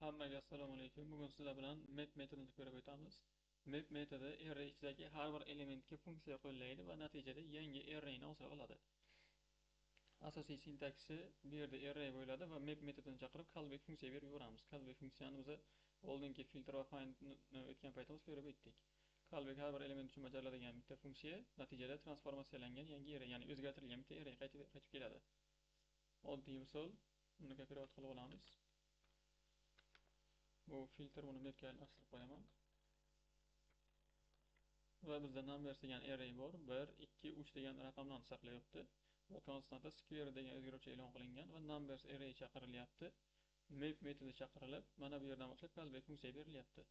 Hammaga assalomu alaykum. Bugun sizlar bilan map metodini ko'rib o'tamiz. Map metodi array ichidagi har bir elementga funksiya qo'llaydi va natijada yangi arrayni hosil qiladi. Asosiy sintaksi bu yerda array bo'ladi va map metodini chaqirib callback funksiya berib yuboramiz. Callback funksiyani biz oldingi filter va find ni o'tgan paytimiz ko'rib o'tdik. Callback har bir element uchun bajariladigan bitta funksiya, natijada transformatsiyalangan yangi array, ya'ni o'zgartirilgan bitta array qaytib keladi. Oddiy misol, uni kopirovat qilib olamiz. Bu filtr buni mapga almashtirib qo'yaman. Va bizda numbers degan array bor. 1, 2, 3 degan raqamlarni saqlayapti. Va constanta square degan o'zgaruvchi e'lon qilingan va numbers array chaqirilyapti. Map metodi chaqirilib, mana bu yerdan boshlab callback funksiya berilyapti.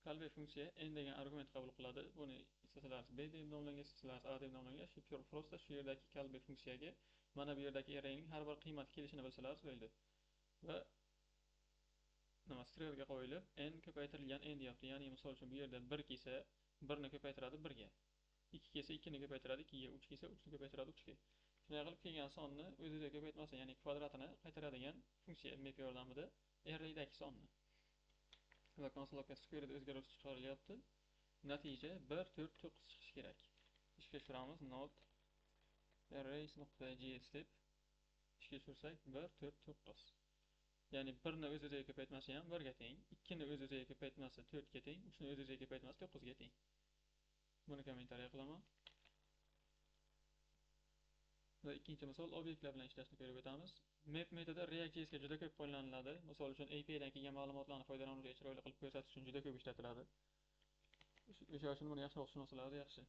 Callback funksiya n degan argument qabul qiladi. Buni istasalar b deb nomlangan, istasalar a deb nomlangan. Shu prosta shu yerdagi callback funksiyaga mana bu yerdagi arrayning har bir qiymati kelishini bilsalar bo'ldi. Va nima strelka qo'yilib n ko'paytirilgan n deyapti. Ya'ni misol uchun bu yerda 1 kelsa 1 ni ko'paytiradi 1 ga. 2 kelsa 2 ni ko'paytiradi 2 ga, 3 kelsa 3 ni ko'paytiradi 3 ga. Shunday qilib kelgan sonni o'zida ko'paytmasa, ya'ni kvadratini qaytaradigan funksiya map yordamida arraydagi sonni. Va console.logga square o'zgaruvchi chiqarilyapti. Natija 1, 4, 9 chiqishi kerak. Ishga tushiramiz node arrays.js deb ishga tushirsak 1, 4, 9. Ya'ni 1 ni o'z o'ziga ko'paytmasi ham 1 ga teng, 2 ni o'z o'ziga ko'paytmasi 4 ga teng, 3 ni o'z o'ziga ko'paytmasi 9 ga teng. Buni kommentariya qilaman. Va ikkinchi misol obyektlar bilan ishlashni ko'rib o'tamiz. Map metodi React.js ga juda ko'p qo'llaniladi. Misol uchun API dan kelgan ma'lumotlarni foydalanuvchiga chiroyli qilib ko'rsatish uchun juda ko'p ishlatiladi. O'sha uchun buni yaxshiroq tushunsalar yaxshi.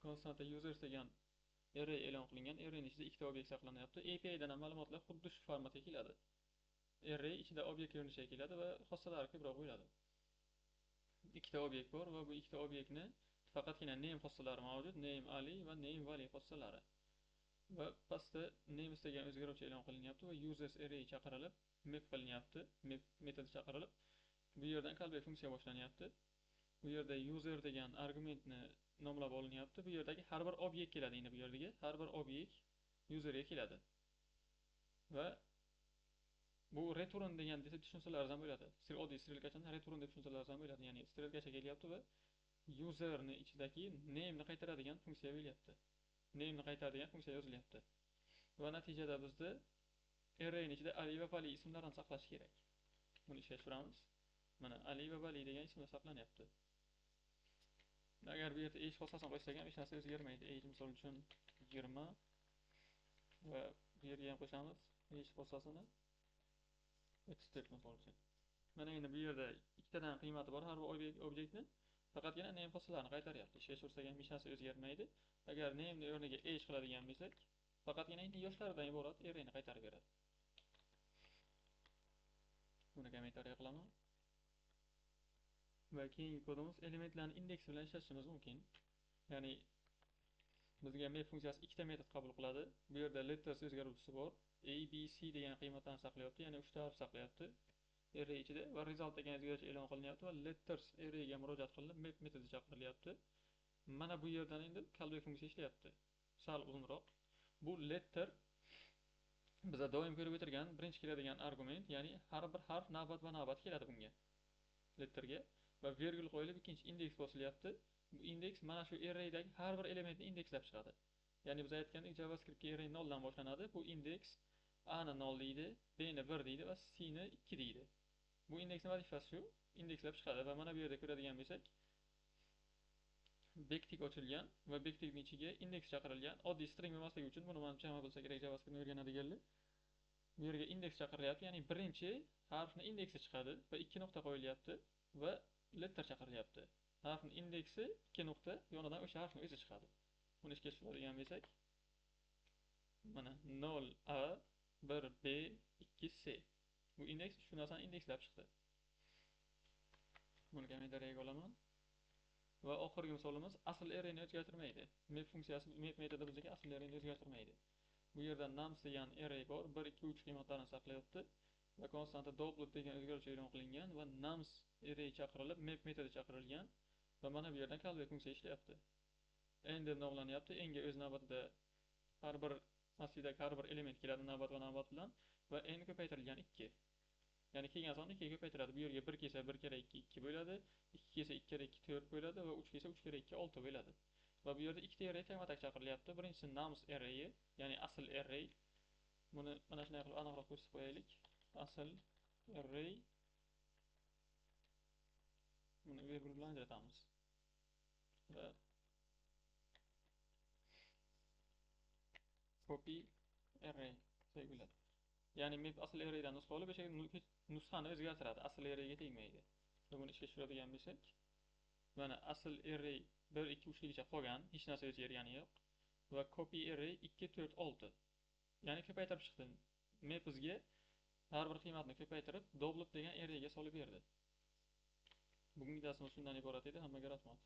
Constanta users degan array e'lon qilingan. Arrayning ichida ikkita obyekt saqlanyapti. API dan ham ma'lumotlar xuddi shu formatga keladi. Array ichida obyekt ko'rinishiga keladi va xossalari ko'proq bo'ladi. Ikkita obyekt bor va bu ikkita obyektni faqatgina name xossalari mavjud, name Ali va name Vali xossalari. Va pastda names degan o'zgaruvchi e'lon qilinyapti va users array chaqirilib, map qilinyapti, map metodi chaqirilib, bu yerdan callback funksiya boshlanyapti. Bu yerda user degan argumentni nomlab olinyapti. Bu yerdagi har bir obyekt keladi, endi bu yerdagi har bir obyekt userga keladi. Va bu return degan desa tushunsalar ham bo'ladi. Oddiy strelkachani return deb tushunsalar ham bo'ladi. Ya'ni strelkacha kelyapti va userni ichidagi name ni qaytaradigan funksiya bo'lyapti. Name ni qaytaradigan funksiya yozilyapti. Va natijada bizda array ichida Ali va Vali ismlarini saqlash kerak. Buni ishga tushiramiz. Mana Ali va Vali degan ismlar saqlanyapti. Agar bu yerda age xossasini qo'shsak ham hech narsa o'zgarmaydi. Age misol uchun 20 va bu yerga ham qo'shamiz age xossasini 34 misol uchun. Mana endi bu yerda ikkitadan qiymati bor har bir obyektni. Faqatgina name xossalarini qaytaryapti. Ishga tushirsak ham hech narsa o'zgarmaydi. Agar name ni o'rniga age qiladigan bo'lsak, faqatgina endi yoshlaridan iborat arrayni qaytarib beradi. Buni kommentariya qilaman. Va keyingi kodimiz elementlarning indeksi bilan ishlashimiz mumkin. Ya'ni bizga map funksiyasi ikkita metod qabul qiladi. Bu yerda letters o'zgaruvchisi bor. A, B, C degan qiymatlarni saqlayapti, ya'ni 3 ta harf saqlayapti array ichida va result degan o'zgaruvchi e'lon qilinyapti va letters array ga murojaat qilinib map metodi chaqirilyapti. Mana bu yerdan endi callback funksiya ishlayapti. Sal uzunroq. Bu letter biza doim ko'rib o'tirgan birinchi keladigan argument, ya'ni har bir harf navbatma-navbat keladi bunga. Letterga va virgul qo'yilib ikkinchi indeks bosilyapti. Bu indeks mana shu arraydagi har bir elementni indekslab chiqadi. Ya'ni biz aytgandek JavaScriptga array 0 dan boshlanadi. Bu indeks A ni 0 deydi, B ni 1 deydi va C ni 2 deydi. Bu indeksning vazifasi shu, indekslab chiqadi va mana bu yerda ko'radigan bo'lsak, backtick ochilgan va backtickning ichiga indeks chaqirilgan. Oddiy string bo'lmasligi uchun buni manimcha hamma bilsa kerak JavaScriptni o'rganadiganlar. Bu yerga indeks chaqirilyapti, ya'ni birinchi harfni indeksi chiqadi va 2 nuqta qo'yilyapti va letter chaqirilyapti. Harfning indeksi 2 nuqta yonidan o'sha harfning o'zi chiqadi. Buni ishga tushiradigan bo'lsak, mana 0 A 1 B 2 C. Bu indeks shu narsani indekslab chiqdi. Buni kommentariyaga olaman. Va oxirgi misolimiz asl arrayni o'zgartirmaydi. Map funksiyasi, map metodi bizga asl arrayni o'zgartirmaydi. Bu yerda nums degan array bor, 1, 2, 3 qiymatlarini saqlayapti va constanta doublet degan o'zgaruvchi e'lon qilingan va nums array chaqirilib map metodi chaqirilgan va mana bu yerdan callback funksiya ishlayapti. N deb nomlanyapti. N ga o'z navbatida har bir massivdagi har bir element keladi navbat va navbat bilan va n ko'paytirilgan 2. Ya'ni kelgan sonni 2 ga ko'paytiradi. Bu yerga 1 kelsa 1 kere 2 2 bo'ladi, 2 kelsa 2 kere 2 4 bo'ladi va 3 kelsa 3 kere 2 6 bo'ladi. Va bu yerda ikkita array tangma-tang chaqirilyapti. Birinchisi nums arrayi, ya'ni asl array. Buni mana shunday qilib aniqroq ko'rsatib qo'yaylik. Asl array buni virgul bilan ajratamiz. Va copy array desak bo'ladi. Ya'ni map asl arraydan nusxa olib, o'sha nusxani o'zgartiradi, asl arrayga tegmaydi. Va buni ishga tushiradigan bo'lsak, mana asl array 1 2 3 ligicha qolgan, hech narsa o'zgargani yo'q. Va copy array 2 4 6. Ya'ni ko'paytirib chiqdi. Map bizga har bir qiymatni ko'paytirib, Davlat degan arrayga solib berdi. Bugungi darsimiz shundan iborat edi. Hammaga rahmat.